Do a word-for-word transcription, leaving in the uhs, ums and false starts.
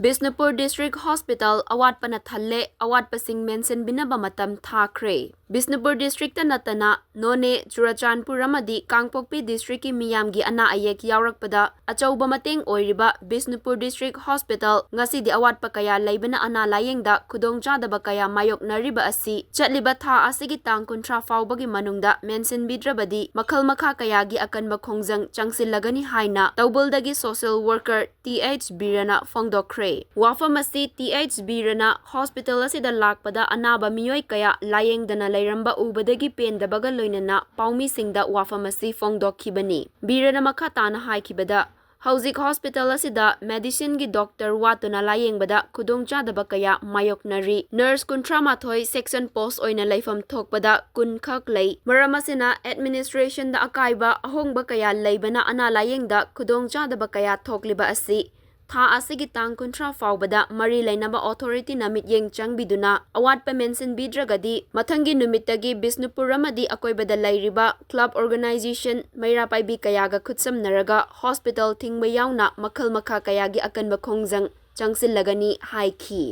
Bishnupur district hospital ꯑꯋꯥꯠꯄꯅ ꯊꯜꯂꯦ, ꯑꯋꯥꯠꯄꯁꯤꯡ ꯃꯦꯟꯁꯤꯟꯕꯤꯅꯕ ꯃꯇꯝ ꯊꯥꯈ꯭ꯔꯦ꯫ ꯕꯤꯁꯅꯨꯄꯨꯔ ꯗꯤꯁꯇ꯭ꯔꯤꯛꯇ ꯅꯠꯇꯅ ꯅꯣꯅꯦ, ꯆꯨꯔꯆꯥꯟꯄꯨꯔ ꯑꯃꯗꯤ ꯀꯥꯡꯄꯣꯛꯄꯤ ꯗꯤꯁꯇ꯭ꯔꯤꯛꯀꯤ ꯃꯤꯌꯥꯝꯒꯤ ꯑꯅꯥ ꯑꯌꯦꯛ ꯌꯥꯎꯔꯛꯄꯗ ꯑꯆꯧꯕ ꯃꯇꯦꯡ ꯑꯣꯏꯔꯤꯕ ꯕꯤꯁꯅꯨꯄꯨꯔ ꯗꯤꯁꯇ꯭ꯔꯤꯛ ꯍꯣꯁꯄꯤꯇꯥꯜ ꯉꯁꯤꯗꯤ ꯑꯋꯥꯠꯄ ꯀꯌꯥ ꯂꯩꯕꯅ ꯑꯅꯥ ꯂꯥꯌꯦꯡꯗ ꯈꯨꯗꯣꯡꯆꯥꯗꯕ ꯀꯌꯥ ꯃꯥꯌꯣꯛꯅꯔꯤꯕ ꯑꯁꯤ ꯆꯠꯂꯤꯕ ꯊꯥ ꯑꯁꯤꯒꯤ ꯇꯥꯡ ꯀꯨꯟꯊ꯭ꯔꯥ ꯐꯥꯎꯕꯒꯤ ꯃꯅꯨꯡꯗ ꯃꯦꯟꯁꯤꯟꯕꯤꯗ꯭ꯔꯕꯗꯤ ꯃꯈꯜ ꯃꯈꯥ ꯀꯌꯥꯒꯤ ꯑꯀꯟꯕ ꯈꯣꯡꯖꯪ ꯆꯪꯁꯤꯜꯂꯒꯅꯤ ꯍꯥꯏꯅ ꯇꯧꯕꯜꯗꯒꯤ ꯁꯣꯁꯤꯌꯦꯜ ꯋꯥꯔꯀꯔ ꯇꯤ ꯑꯩꯆ ꯕꯤꯔꯦꯟꯅ ꯐꯣꯡꯗꯣꯛꯈ꯭ꯔꯦ꯫ ꯋꯥꯐꯝ ꯑꯁꯤ ꯇꯤ ꯑꯩꯆ ꯕꯤꯔꯦꯟꯅ ꯍꯣꯁꯄꯤꯇꯥꯜ ꯑꯁꯤꯗ ꯂꯥꯛꯄꯗ ꯑꯅꯥꯕ ꯃꯤꯑꯣꯏ ꯀꯌꯥ ꯂꯥꯌꯦꯡꯗꯅ ꯂꯩꯔꯝꯕ ꯎꯕꯗꯒꯤ ꯄꯦꯟꯗꯕꯒ ꯂꯣꯏꯅꯅ ꯄꯥꯎꯃꯤꯁꯤꯡꯗ ꯋꯥꯐꯝ ꯑꯁꯤ ꯐꯣꯡꯗꯣꯛꯈꯤꯕꯅꯤ꯫ ꯕꯤꯔꯦꯟꯅ ꯃꯈꯥ ꯇꯥꯅ ꯍꯥꯏꯈꯤꯕꯗ, ꯍꯧꯖꯤꯛ ꯍꯣꯁꯄꯤꯇꯥꯜ ꯑꯁꯤꯗ ꯃꯦꯗꯤꯁꯤꯟꯒꯤ ꯗꯣꯛꯇꯔ ꯋꯥꯠꯇꯨꯅ ꯂꯥꯌꯦꯡꯕꯗ ꯈꯨꯗꯣꯡꯆꯥꯗꯕ ꯀꯌꯥ ꯃꯥꯌꯣꯛꯅꯔꯤ꯫ ꯅꯔꯁ ꯀꯨꯟꯊ꯭ꯔꯥ ꯃꯥꯊꯣꯏ ꯁꯦꯛꯁꯟ ꯄꯣꯁ ꯑꯣꯏꯅ ꯂꯩꯐꯝ ꯊꯣꯛꯄꯗ ꯀꯨꯟ ꯈꯛ ꯂꯩ꯫ ꯃꯔꯝ ꯑꯁꯤꯅ ꯑꯦꯗꯃꯤꯅꯤꯁꯇ꯭ꯔꯦꯁꯟꯗ ꯑꯀꯥꯏꯕ ꯑꯍꯣꯡꯕ ꯀꯌꯥ ꯂꯩꯕꯅ ꯑꯅꯥ ꯂꯥꯌꯦꯡꯗ ꯈꯨꯗꯣꯡꯆꯥꯗꯕ ꯀꯌꯥ ꯊꯣꯛꯂꯤꯕ ꯑꯁꯤ ꯊꯥ ꯑꯁꯤꯒꯤ ꯇꯥꯡ ꯀꯨꯟꯊ꯭ꯔꯥ ꯐꯥꯎꯕꯗ ꯃꯔꯤ ꯂꯩꯅꯕ ꯑꯣꯊꯣꯔꯤꯇꯤꯅ ꯃꯤꯠꯌꯦꯡ ꯆꯪꯕꯤꯗꯨꯅ ꯑꯋꯥꯠꯄ ꯃꯦꯟꯁꯤꯟꯕꯤꯗ꯭ꯔꯒꯗꯤ ꯃꯊꯪꯒꯤ ꯅꯨꯃꯤꯠꯇꯒꯤ ꯕꯤꯁꯅꯨꯄꯨꯔ ꯑꯃꯗꯤ ꯑꯀꯣꯏꯕꯗ ꯂꯩꯔꯤꯕ ꯀ꯭ꯂꯕ ꯑꯣꯔꯒꯅꯥꯏꯖꯦꯁꯟ ꯃꯩꯔꯥ ꯄꯥꯏꯕꯤ ꯀꯌꯥꯒ ꯈꯨꯠꯁꯝꯅꯔꯒ ꯍꯣꯁꯄꯤꯇꯥꯜ ꯊꯤꯡꯕ ꯌꯥꯎꯅ ꯃꯈꯜ ꯃꯈꯥ ꯀꯌꯥꯒꯤ ꯑꯀꯟꯕ ꯈꯣꯡꯖꯪ ꯆꯪꯁꯤꯜꯂꯒꯅꯤ ꯍꯥꯏꯈꯤ꯫